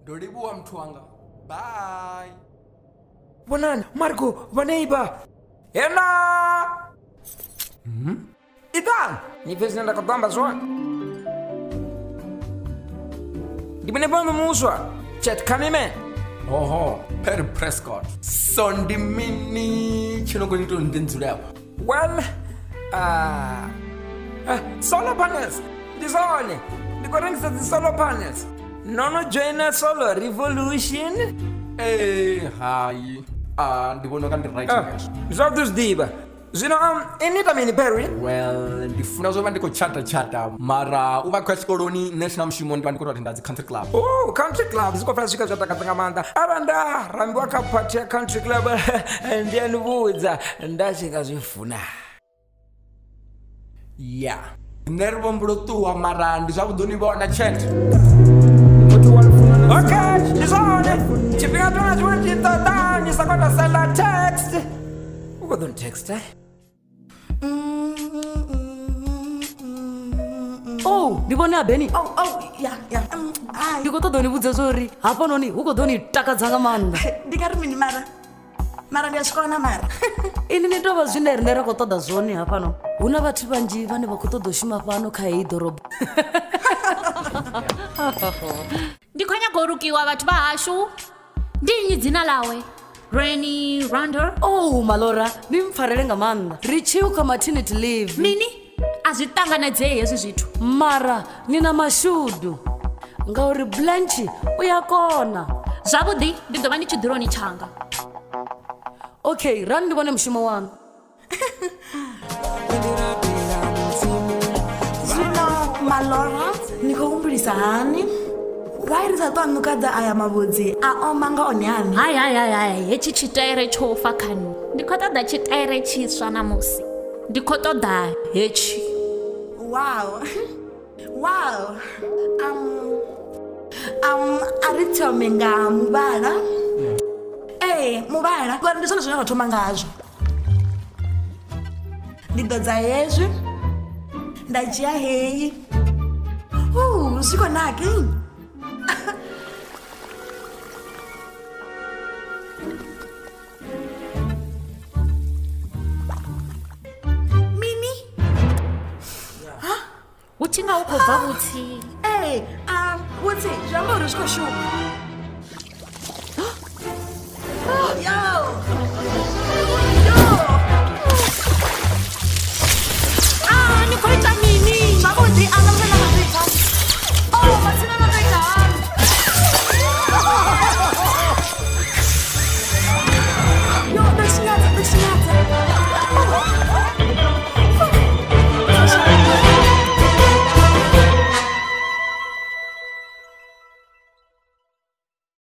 Ndo livhuwa muthu wanga. Bye. Vhonani Marco, vha neighbor. Hello. Idan, ni pfhe zwine nda khou ḓo amba zwone. Ndi mune bono muswa. Chat coming. Oho, Perry Prescott. So ndi mini tshino khou ita uri ndi dzule afha? Well, solar panels. Ndi zwone. Ndi khou rengisa dzi solar panels. No no joina solar revolution. Hai. Ndi vhona unga ndi right. Zwa ḓo zwi ḓivha. Zwino ini ita mini Perry? Well, ndi funa zwo vha ndi khou chata mara u vha khou ya tshikoloni nṋe sina mushumo ndi vha ndi khou tou tenda dzi country club. Oh, country club zwi khou funa swika zwa takadza nga maanḓa. Arali nda rambiwa kha party ya country club ndi a ni vhudza nda tshi nga zwi funa. Yeah. Nṋe ri vho mbulo ṱuwa mara ndi zwavhuḓi u ni vhona chat. Okay, ndi zwone. Tshifhinga tsho na tshiṅwe ndi ṱoḓa ni sa khou tou senda text. U khou ḓo ni texta? Oh, ndi vhone a Beni. Oh, yeah. Hi. Ndi khou ṱoḓa u ni vhudza zwa uri hafhanoni hu khou ḓo ni takadza nga maanḓa. Ndi nga ri mini mara? Mara ndi a swikona mara. Ini ni tovha zwine riṋe ra khou ṱoḓa zwone hafhano. Hu na vhathu vhanzhi vhane vha khou ṱoḓa u shuma fhano kha heyi ḓorobo. Ndi khou nyaga u lukiwa vhathu vha hashu. Ndi nnyi dzina ḽawe? Reni Rander? Oh, Malora, ni mpfarele nga maanḓa. Ri tshiu kha maternity leave. Mini? A zwi ṱanganedzei hezwi zwithu. Mara ni na mashudu ngauri Blanche u ya kona. Zwavhuḓi, ndi ḓo vha ndi tshiḓuloni tshanga. Okay, rani ndi vhone mushumo waṋu. Zwino Malora, ni khou humbulisa hani? Why ri sa ṱwa ṋukadza aya mavhudzi a oma nga one aṋe? Hai hai hai hai, hetshi tshitaere tsho fa kha nṋe. Ndi khou ṱoḓa tshitaere tshiswa namusi. Ndi khou ṱoḓa hetshi. Wow. Wow. A ri thome nga muvhala. Muvhala. Ngori ndi zwone zwine ra thoma ngazwo. Ndi ḓodza hezwi. Nda dzhia heyi. Zwi khou naka. Mini? Hu tshi nga hu khou bva vhutsi. Vhutsi zwi amba uri zwi khou shuma.